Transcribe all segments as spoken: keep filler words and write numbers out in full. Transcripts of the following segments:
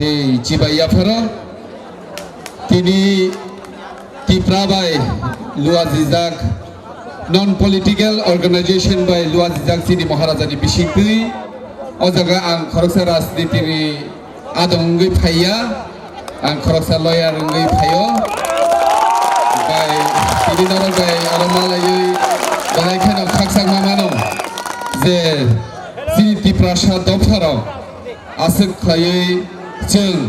Tei chibai yapharo tini Tipra bai luajijak, non political organization bai luajijak chini Maharajani bisingtwi o jaga ang khoroksa rajnitini adong wngwi phaiya, ang khoroksa lawyer wngwi phaio. Bai tini norok bai oro malaiwi belai kheno khakchangma mano je chini Tiprasa dopharok aswk khlaiwi chwng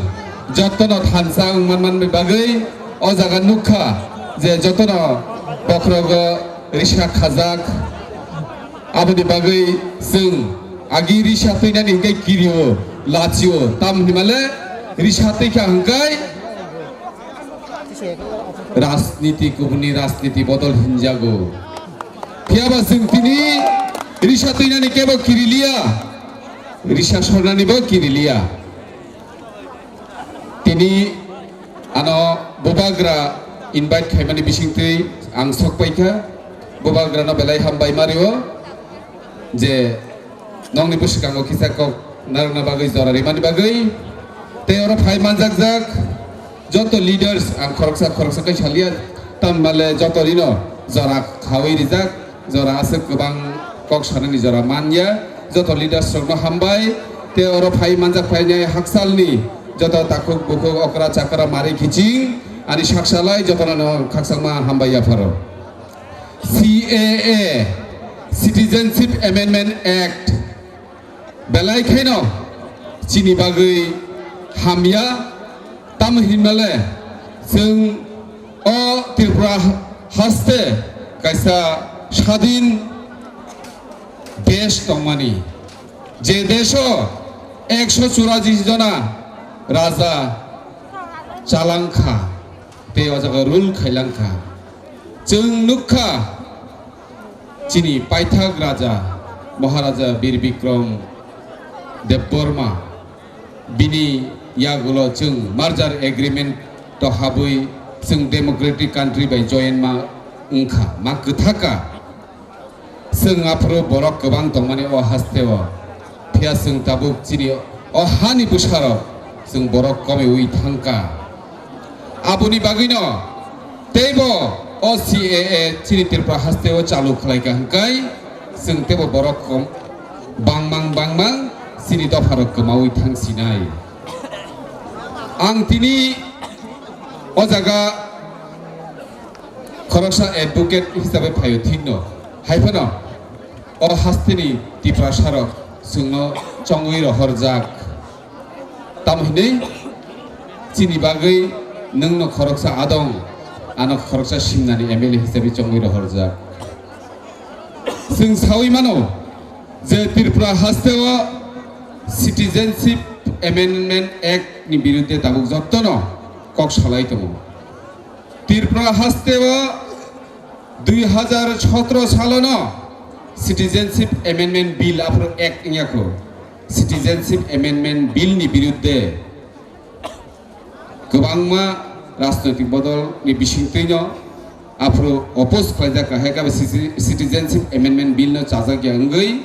jotono thansa wng manmani bagwi o jaga nukha je jotono bokhorogo risa khajak. Aboni bagwi chwng agi risa twinani hwnkhe kirio, lachio, tamni hwnmale risa twikha hwnkhe rajniti, kubuni rajniti bodol hinjago. Phiyaba chwng tini risa twinani kebo kiriliya, risa sornanibo kiriliya. Tini ano bubagra invite khaimani bisingtwi ang sokpaikha. Bubagrano belai hambai mario je nongni bwskango kisa kok narwkna bagwi jora rimani bagwi. Tei oro phai manjakjak joto leaders, ang khoroksa khoroksa khe salia, tamni hwnmale joto rino jora khawi rijak. Jora aswk kwbang kok sanani jora manya, joto leaders rokno hambai, tei oro phai manjak phainai haksalni joto takhuk bukhuk okra chakra mari kiching ani saksalai jotono khakchangma hambai yapharo. C A A, Citizenship Amendment Act, belai khaino chini bagwi hamya, tamo hinmale chwng o Tripura haste kaisa sadin desh tongmani, je desho ekso churashi jona raja chalangkha tei o jaga rule khailangkha. Chwng nukha chini paithak raja Maharaja Bir Bikram Debbarma, bini yagulo chwng merger agreement to habwi chwng democratic country bai join ma wngkha, ma kwthaka. Chwng aphuru borok kwbang tongmani o hasteo, phiya chwng tabuk chini o hani bwsarok chwng borok komiwi thangkha. Aboni bagwino teibo o C A A chini Tripura hasteo chalu khlaikha hwnkhe chwng teibo borok kom bangmang bangmang chini dopharok kwmawi thangsinai. Ang tini o jaga khoroksa advocate hisabe phaio thikno, hai phano o hasteni Tiprasarok chwngno chongwi rohorjak. Tamo hinwi chini bagwi nwngno khoroksa adong, ano khoroksa simnani M L A hisabe chongwi rohorjak. Chwng sawi mano je Tripura hasteo Citizenship Amendment Act ni birudde tabuk jottono kok salai tongo. Tripura hasteo dui hazar sotro salono Citizenship Amendment Bill aphuru Act wngya kho. Citizenship Amendment Bill ni birudde kwbangma rajnoitik bodol ni bisingtwino aphuru oppose khlaijak kha, hai khe Citi-, Citizenship Amendment Bill no chajakya wngwi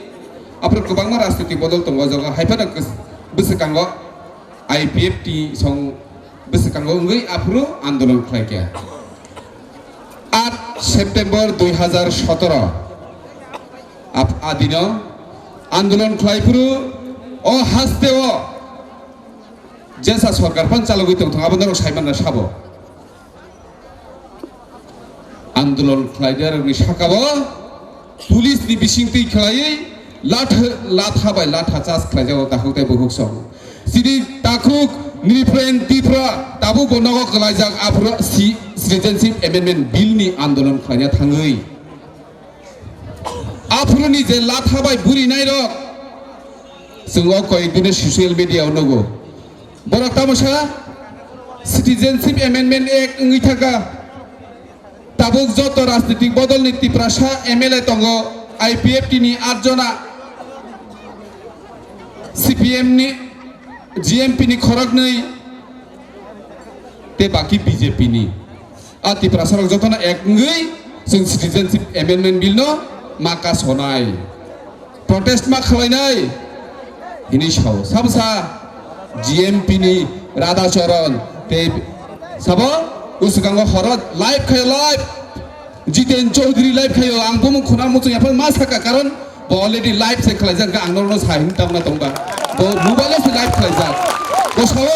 aphuru kwbangma rajnoitik bodol tongo o jaga, hai phano kis-, bwswkango I P F T song bwswkango wngwi aphuru andolon khlaikha. Aat September dui hazar sotoro ap-, adino andolon khlaiphuru o hasteo jesa sorkar phan chalogwi tongthong, abo norok saimanna sabo. Andolon khlaidarokni sakao police ni bisingtwi khlaiwi latha, latha bai latha charge khlaijago takhuk tei bukhuk song. Chini takhuk Nripen Tipra tabukbo nogo kwlaijak aphuru si-, Citizenship Amendment Bill ni andolon khlaina thangwi. Aphuruni je latha bai buri nairok, chwng o koyek dino social media o nugo. Borok tamo sa Citizenship Amendment Act wngwi thangkha. Tabuk joto rajnitik bodolni Tiprasa M L A tongo, I P F T ni aat jona, C P M ni, G M P ni khoroknwi, tei baki B J P ni. A Tiprasarok jotono ek wngwi chwng Citizenship Amendment Bill no ma kasonai, protest ma khwlainai hinwi sao. Sabo sa G M P ni Radha Charan tei sabo uskango horo live khayo live. Jiten Chaudhary live khayo, ang bumung khuna muchung yaphang ma saka, karon bo already live se khlaijak, ang norno sa hin tamna tongba. Bo mobile se live khlaijak. Bo sao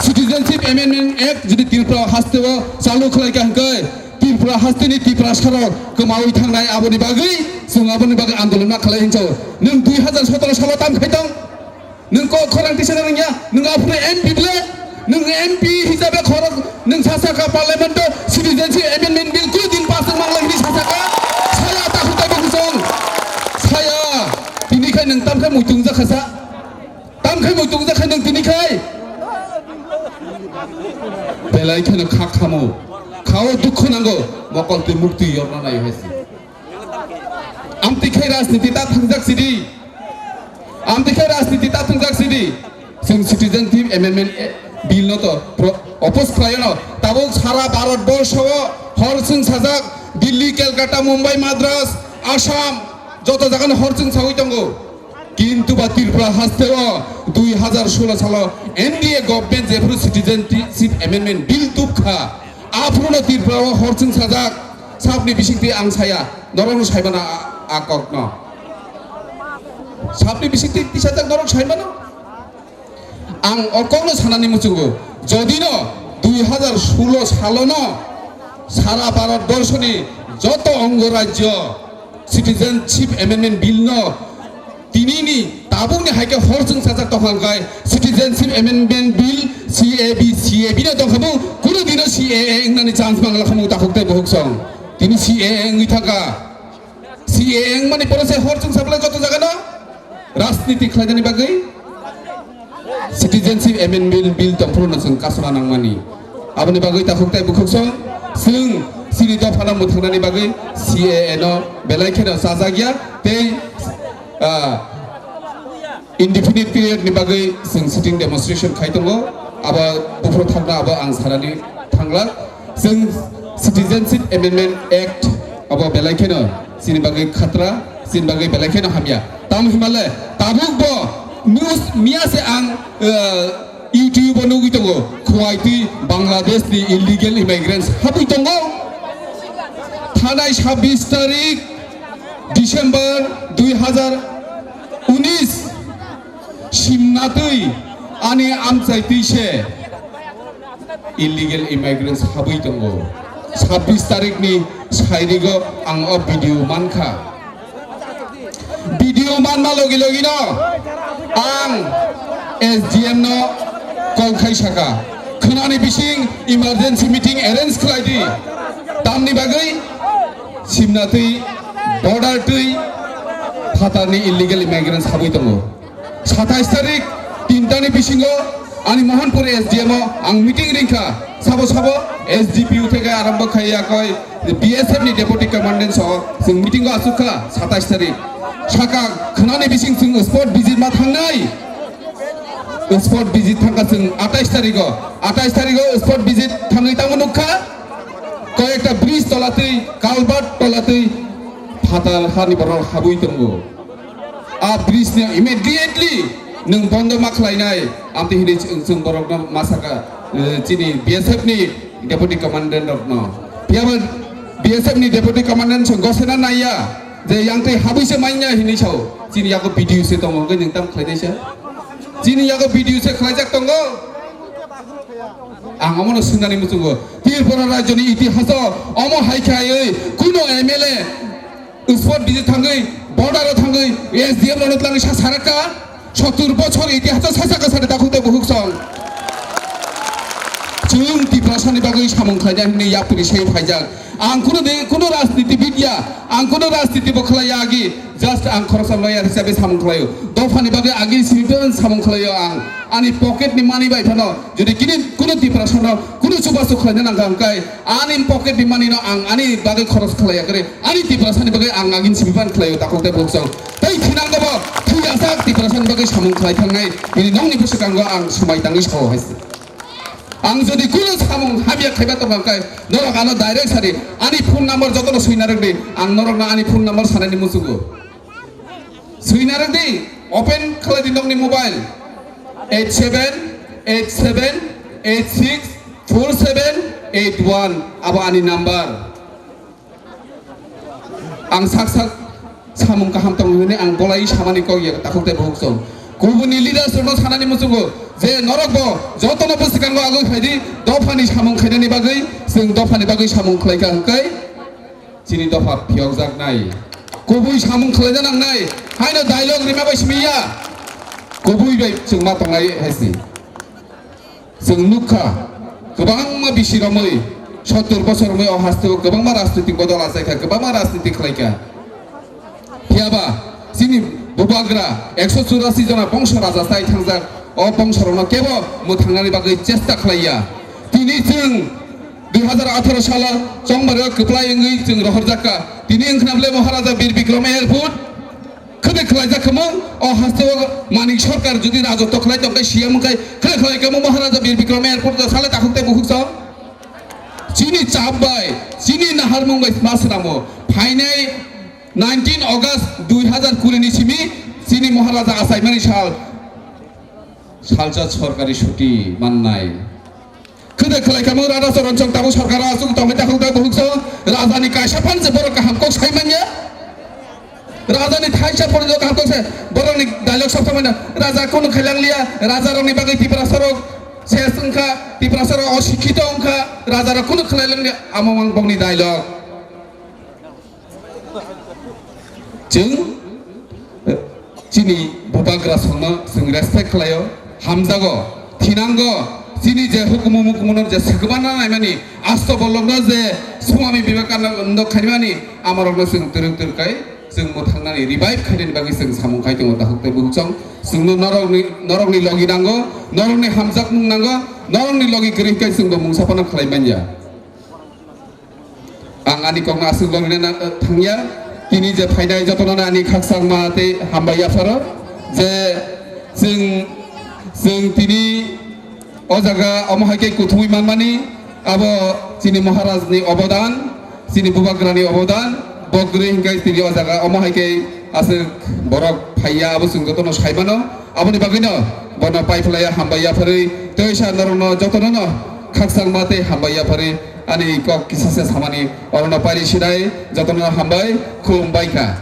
Citizenship Amendment Act jodi Tripura haste o chalu khlai ka hwnkhe Tripura haste ni Tripura sarok kwmawi thangnai, aboni bagwi chwng aboni bagwi andolon ma khlai hinchao. Nwng dui hazar sotoro salo tam khaitong? Nwng kok khorang tisa nangya, nwng aphuru M P ble, nwng M P hisabe khorok, nwng sasaka parliament o Citizenship Amendment Bill kudin pass wng mangla hini sasaka, saya takhuk taibo kusong, saya, tini khai nwng tamkhai muitung jakha sa, tamkhai muitung jakha nwng tini khai, belai kheno khak khamo, khao dukhu nango, mokol twi mukti yorna nayo haisi. Amtwi khe rajniti ta thwngjak sidi. Amtwi khe rajniti ta thwngjak sidi. Chwng Citizenship Amendment Bill no to pro-, oppose khlaio no. Tabuk sara Bharat borsho o hor chwng sajak Delhi, Calcutta, Mumbai, Madras, Assam joto jaga no hor chwng sawi tongo. Kintu ba Tripura haste o dui hazar solo salo N D A government jephuru Citizenship Amendment Bill tubkha, aphuru no Tripura o hor chwng sajak. Sabni bisingtwi ang saya, norokno saimano a, a kokno. Sabni bisingtwi tisajak norok saimano. Ang o kokno sanani muchungo, jodino dui hazar solo salono sara Bharat borshoni joto ongo rajyo Citizenship Amendment Bill no tinini tabukni hai khe hor chwng sajak tongkha hwnkhe Citizenship Amendment Bill, C A B, C A B no tongkha bo, kuno dino C A A wngnani chance mangla khamu takhuk tei bukhuk song. Tini C A A wngwi thangkha. C A A wngmani pore se hor chwng sablai joto jagano rajniti khlainani bagwi Citizenship Amendment Bill tongphuru no chwng kasuna nangmani. Aboni bagwi takhuk tei bukhuk song chwng chini dophano mwthangnani bagwi C A A no belai kheno chajak ya tei, ah, indefinite period ni bagwi chwng sitting demonstration khai tongo. Abo buphuru thangna abo ang sanani thangla. Chwng Citizenship Amendment Act abo belai kheno chini bagwi khatra, chini bagwi belai kheno hamya. Tamo himale tabuk bo news miya se ang, eh, YouTube o nugwi tongo, khwai twi Bangladesh ni illegal immigrants habwi tongo. Thanai sabbish tarik December dui hazar unis simna twi ani amchai twi se illegal immigrants habwi tongo. Sabbish tarikni sairigo ang o video mankha. Video manma logi logino ang S D M no call khai saka, khwnani bising emergency meeting arrange khlai di. Tamni bagwi simna twi, border twi phatarni illegal immigrants habwi tongo. Satais tarik tinta ni bisingo ani Mohanpur S D M o ang meeting ringkha. Sabo sabo S D P O theke arombo khai yakoi B S F ni deputy commandant so chwng meeting o asuk kha satais tarik. Saka khwnani bising chwng spot visit ma thangnai. Spot visit thangkha chwng atais tarigo. Atais tarigo spot visit thangwi tamo nukha. Koyekta bridge tolatwi, culvert tolatwi phatar hani borok habwi tongo. A bridge no immediately nwng bondo ma khlainai, amtwi hinwi chwng, chwng borokno ma saka, eh, chini B S F ni deputy commandant rokno. Phiyaba B S F ni deputy commandant chwng gosena naiya, je yang twi habwi se manya hinwi sao. Chini yago video se tongo, hwnkhe nwng tam khlainai sa? Chini yago video se khlaijak tongo. Ang omono swngnani muchungo, Tripura rajyoni itihaso omo hai khe aywi kuno M L A spot visit thangwi, border o thangwi, S D M rokno twlangwi sa sarakha, sottur bochor itihaso sasaka sani takhuk tei bukhuk song. Chwng Tiprasani bagwi samung khlaina hwnwi yapri se phaijak. Ang kuno de, kuno rajnitibid ya, ang kuno rajniti bo khlai ya agi, just ang khoroksa lawyer hisabe samung khlaio. Dophani bagwi agi siniton samung khlaio ang. Ani pocket ni money bai phano, jodi kini kuno Tiprasano kuno chubachu khlaina nangkha hwnkhe, ani pocket ni money no ang ani bagwi khoros khlai ya kre, ani Tiprasani bagwi ang agin simi pan khlaio takhuk tei bukhuk song. Tei thinango bo thwi asak Tiprasani bagwi samung khlai thangnai, bini nokni bwswkango ang swmai tangwi sao hai se. Ang jodi kuno samung hamya khaiba tongkha hwnkhe, norok ano direct sadi, ani phone number jotono swina rwdi, ang norokno ani phone number sanani muchungo. Swina rwdi, open khlai di nokni mobile, eight seven Eight seven eight six four seven eight one, abo ani number. Ang sak sak samung kaham tongo hwnwi ang bolai samani kok ya takhuk tei bukhuk song. Kubuni leaders rokno sanani muchungo je norok bo jotono bwskango agwi phaidi dophani samung khainani bagwi, chwng dophani bagwi samung khlaikha hwnkhe chini dopha phiyokjaknai. Kubui samung khlaina nangnai, haino dialogue rima bai simi ya. Kubui bai chwng ma tongnai hai si. Chwng nukha, kwbangma bisi romwi, sottor bosor romwi o hasteo kwbangma rajnitik bodol achaikha, kwbangma rajnitik khlaikha. Phiyaba chini bubagra ekso churasi jona bongso raja chai thangjak, o bongsorokno kebo mwthangnani bagwi chesta khlaiya. Tini chwng dui hazar atharo salo chongmaro kwplai wngwi chwng rohorjakha. Tini wngkhna bwle Maharaja Bir Bikram Airport khwdai khlaijak khmung, o hasteo Manik Sarkar jodi rajotw khlai tongkhe, C M wngkhai khwdai khlai khmung Maharaja Bir Bikram Airport sale takhuk tei bukhuk song. Chini chap bai, chini naharmung bai ma swnamo. Phainai nineteen August dui hazar kuri ni simi chini Maharaja achaimani sal, salsa sorkari chuti mannai. Khwdai khlai khamo Radha Charan Song tabuk sorkar o aswk tongwi takhuk tei bukhuk song. Raja ni kaisa phan se borok kaham kok sai manya. Raja ni thaisa phan se kaham kok sai. Borok ni dialogue sok tongmani. Raja kunu khailang liya. Raja rok ni bagwi Tiprasa rok ses wngkha. Tiprasa rok osikhito wngkha. Raja rok kunu khlai lang liya. Amo mang bok ni dialogue. Chwng, eh, chini bubagra songno chwng respect khlaio, hamjago, thinango, chini je hukumu mukumuno je swkmana naimani, asto bolongno je Swami Vivekananda khaimani, amarokno chwng twrwk twrwk kai, chwng mwthangnani revive khainani bagwi chwng samung khai tongo, takhuk tei bukhuk song. Chwngno norokni, norokni logi nango, norokni hamjakmung nango, norokni logi kwrwi khe chwngbo mungsa phano khlai manya. Ang ani kokno aswk logina na-, thangya. Tini je phainai jotono ani khakchangma tei hambai yapharo je chwng, chwng tini o jaga omo hai khe kuthumwi manmani abo chini Maharaj ni obodan, chini bubagra ni obodan, bo kwrwi hwnkhe tini o jaga omo hai khe aswk borok phaiya abo chwng jotono saimano. Aboni bagwino bono paiphlaiya hambai yapharwi tei sa norokno jotono no khakchangma tei hambai yapharwi ani kok kisa se samani orono pairi sinai jotono hambai khulumbai kha.